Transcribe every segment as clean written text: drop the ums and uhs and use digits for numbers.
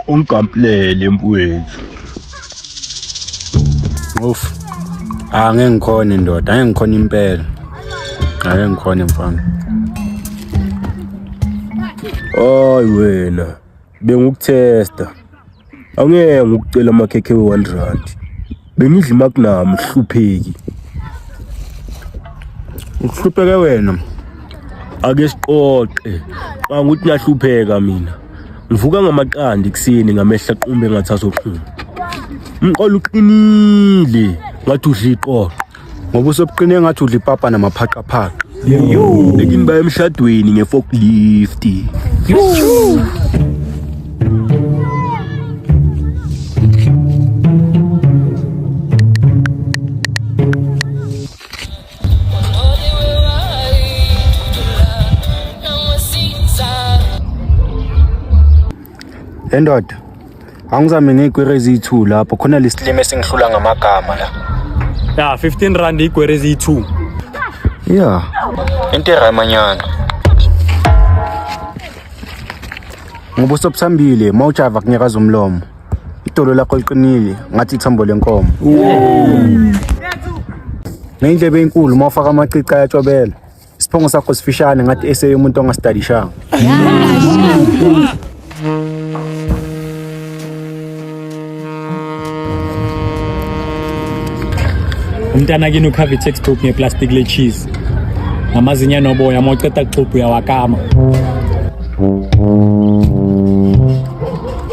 Ungigamplele mfowethu. Uf. Ah, ngeke ngikhone ndoda, ngeke ngikhone impela. Ngeke ngikhone mfana. Hayi wena, bengukutesta. Angeke ngikucela amakhekhe we-1 rand. Bengidla imagnum hlupheki. Uhlupheke wena. Ake siqoqe. Qanga ukuthi ngiyahlupheka mina. Ngivuka ngamaqanda ekuseni ngamehla qumbe ngathi azoqhuma. Umqolo uqinile ngathi udla iqoqo. Ngoba usobuqine ngathi udla ipapa namaphaqaphaqa. Ekini baya emshadweni nge-forklift. Endoda, angizame ngey'kwere eziyi-2 lapho khona lesilimi esingihlula ngamagama la. Ya, 15 rand igwere eziyi-2. Ya, into erayimanyana. Ngoba usobuthambile uma ujava kunyakaza umlomo. Idolo lakho liqinile ngathi ithambo lenkomo. Neyindlebe enkulu uma ufaka amacici ayatshobela. Isiphongo sakho sifishane ngathi ese yomuntu ongastadishanga. Umntana kini ukhava i-textbook ngeplastic le-cheese. Ngamazinyo anoboya uma uceda kuxubha uyawakama.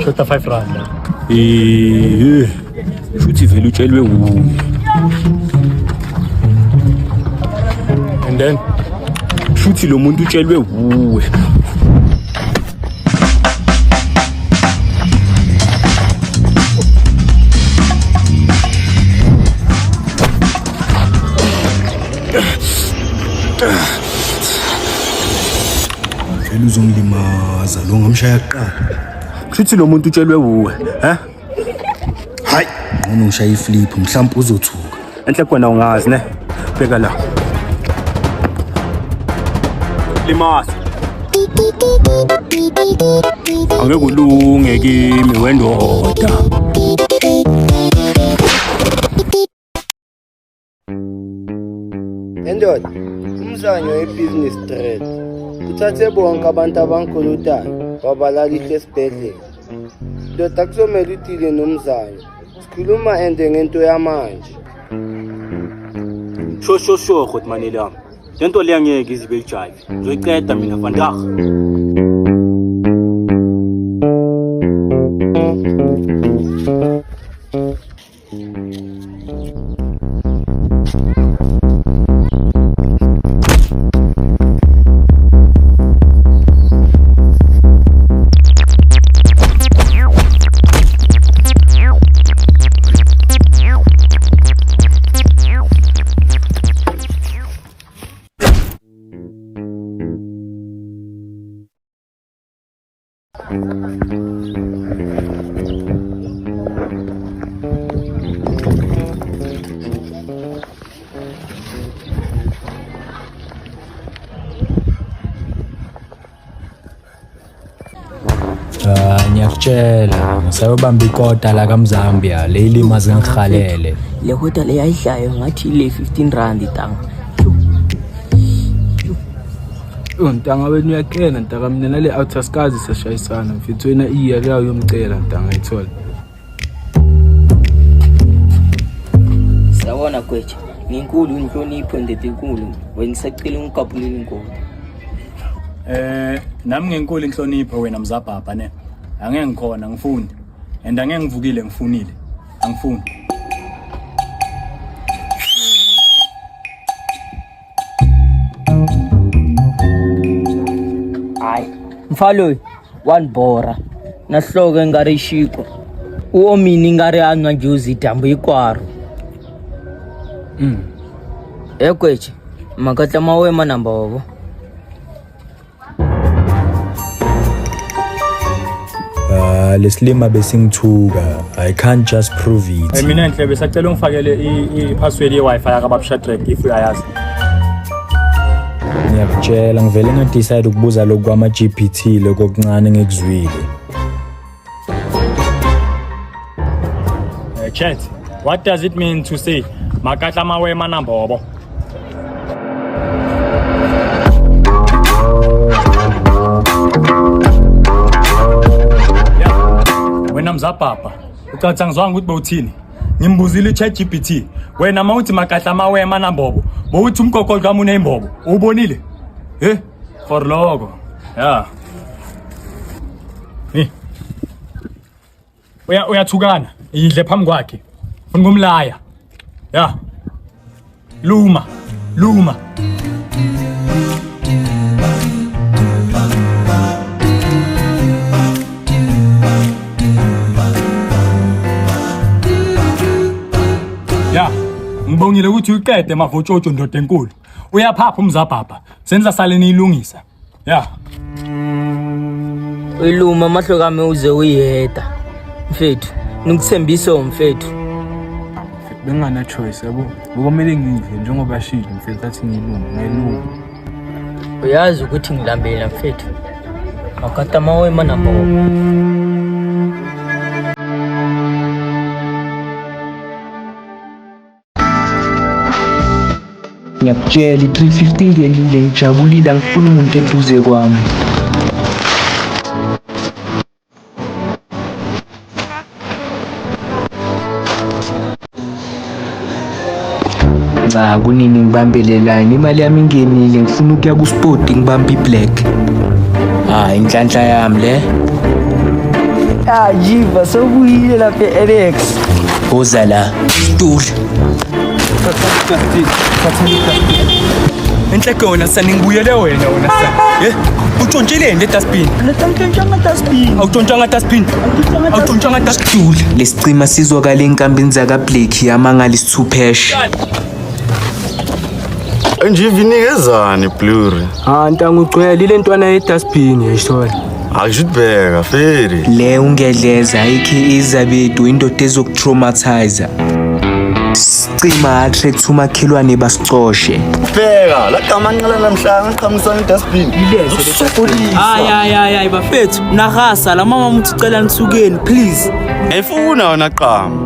Shota 5 rand la. Eh, shuthi vele utshelwe wuye. And then Shuthi lo muntu utshelwe wuwe. Vele uzongilimaza lo ngamshaya kuqala. Shuthi lo muntu utshelwe wuwe, eh? Hayi, ngcono ngishaya iflip mhlawumbe uzothuka. Enhle khona ungazi ne. Bheka la. Limaza. Angeke ulunge kimi wendoda. Endoda, umzanyo we-business threat uthathe bonke abantu abankolotayo wabalalisa esibhedlela. Ndoda kuzomele udile nomzanyo. Sikhuluma ende ngento yamanje. Sho sho sho Khotmaneli wami. Lento le angeke izibe ijive. Ngizoyiqeda mina vandag. Ah, ngiyakutshela ngisayobamba ikota la kaMzambia le ilima zingihalele. Le kota le ayidlayo ngathi ile 15 rand itanga. Yo ntanga wena uyakena ntanga mina nale outer sikazi sashayisana mfethu wena iya kuya uyomcela ntanga ayithole. Sawona gweje. Nginkulu inhlonipho ndede inkulu. Wena ngisacela ungikapulele inkomo. Eh nami ngenkulu inhlonipho wena mzabhabha ne. Angeke ngikhona ngifuni. And angeke ngivukile ngifunile. Angifuni. Hayi, mfana loyi wa ni borha na nhloko i nga ri xinkwa u omile i nga ri a nwa juzi dyambu hinkwaro. He Gweje makatla ma wena ma na mbhovo. Ah, lesilima besingithuka. I can't just prove it. Hey, mina enhle besacela ungifakele i-password ye-Wi-Fi yakababa Shadrack if uyayazi. Ngiyakutshela ngivele ngadecide ukubuza lokhu kwama-GPT lokho okuncane ngikuzwile. Chat, what does it mean to say makatla mawema nambobo? Wena mzabhabha, ucathi angizwanga ukuthi bowuthini? Ngimbuzile i-ChatGPT. Wena mawuthi makatla mawema nambobo, bowuthi umgogodla wami uneyimbobo. Uwubonile? Eh? For loko. Yeah. Hey. Uya uyathukana, idle phambi kwakhe. Ufuna ukumlaya. Ya. Luma. Luma. Ya. Ngibongile ukuthi uyiqede mavotshotsho ndoda enkulu. Uyaphapha umzabhabha. Senza sale niyilungisa. Ya. Uyiluma amahlo kami uze uyiheda. Mfethu, ngikuthembiso mfethu. Bengingana choice yabo. Bekumele ngidle njengoba shilo mfethu athi ngilume, ngayiluma. Uyazi ukuthi ngilambile mfethu. Makata mawe manambo. Ngiyakutshela i-350 ingenile ngijabulile angifuni umuntu eduze kwami. Cha kunini ngibambele line imali yami ingenile ngifuna ukuya kuspoti ngibambe iblack. Ah inhlanhla yami le. Ah jiva sewubuyile lapha e-Alex. Woza la. Stula. Enhleke wena sani ngibuyele wena wena sani. Eh? Utshontsheleni le dustbin? Awuntshontshanga dustbin. Awutshontshanga dustbin. Awutshontshanga dustbin. Stula. Lesicima sizwakala enkambini zakaBlake yamangala isithuphesh. Nje inikezani blurry. Ah ntanga ugcwele ile ntwana ye-dustbin yayithola. Akusho bheka feri. Le ungedleza ayikho izabedu indoda ezokutraumatizer. Sicima attract umakhelwane basicoshe. Bheka la gama nqala namhlanje ngiqhamusa ngedustbin. Hayi hayi hayi hayi bafethu narasa la mama muthi ucela nisukeni please. Ayifuna wena qama.